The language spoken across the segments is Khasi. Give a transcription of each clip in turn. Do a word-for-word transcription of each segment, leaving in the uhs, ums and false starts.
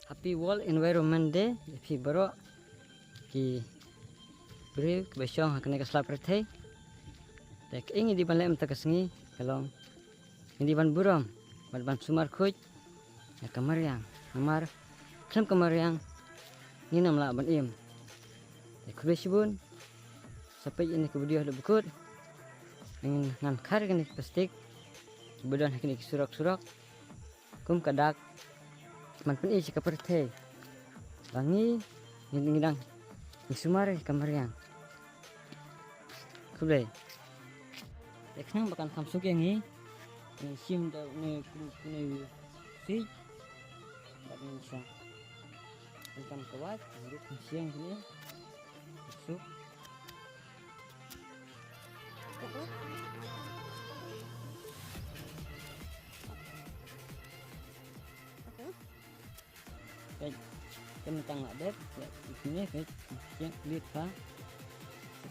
Happy World Environment Day ïa phi baroh ki briew kiba shong ha kane ka sla pyrthei. Te kaei ngi dei ban leh mynta ka sngi ka long ngi dei ban burom bad ban sumar khuid ïa ka mariang. Namar khlem ka mariang ngin ym lah ban im. Te khublei shibun. Sa peit ïa kane ka video haduh ba kut. Ngin ngan khar ïa kane ka plastik kiba don ha kine ki surok surok kum ka dak ban pyni sha ka pyrthei ba ngi ngi ngi dang ngi sumar ïa ka mariang. Khublei. Te khnang ba kan kham suk ïa ngi, ngi shim da une kune kune siej bad ngi shong. Ngi kam ka wait ngi ruh ngi shong kine. Suk. Peit, ka myntang la dep, ïa, ïa kine, peit, ïa, lit pha.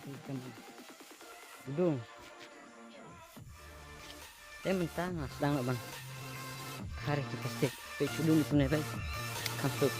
Peit, ka myntang. Udung. Te mynta nga sdang lah ban khar ïa ki plastik. Peit, udung ïa kine, peit. Kham suk.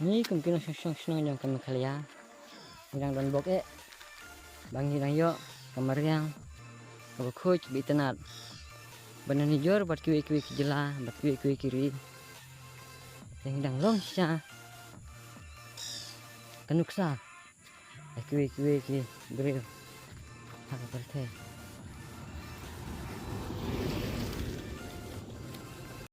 Ngi kum ki nongshong shnong jong ka Meghalaya, ngi dang don bok eh ba ngi dang ïoh ka mariang kaba khuid kaba itynnad ban nang nujor bad kiwei kiwei ki jylla bad kiwei kiwei ki ri. Te ngi dang long shisha ka nuksa ïa kiwei kiwei ki briew ha ka pyrthei.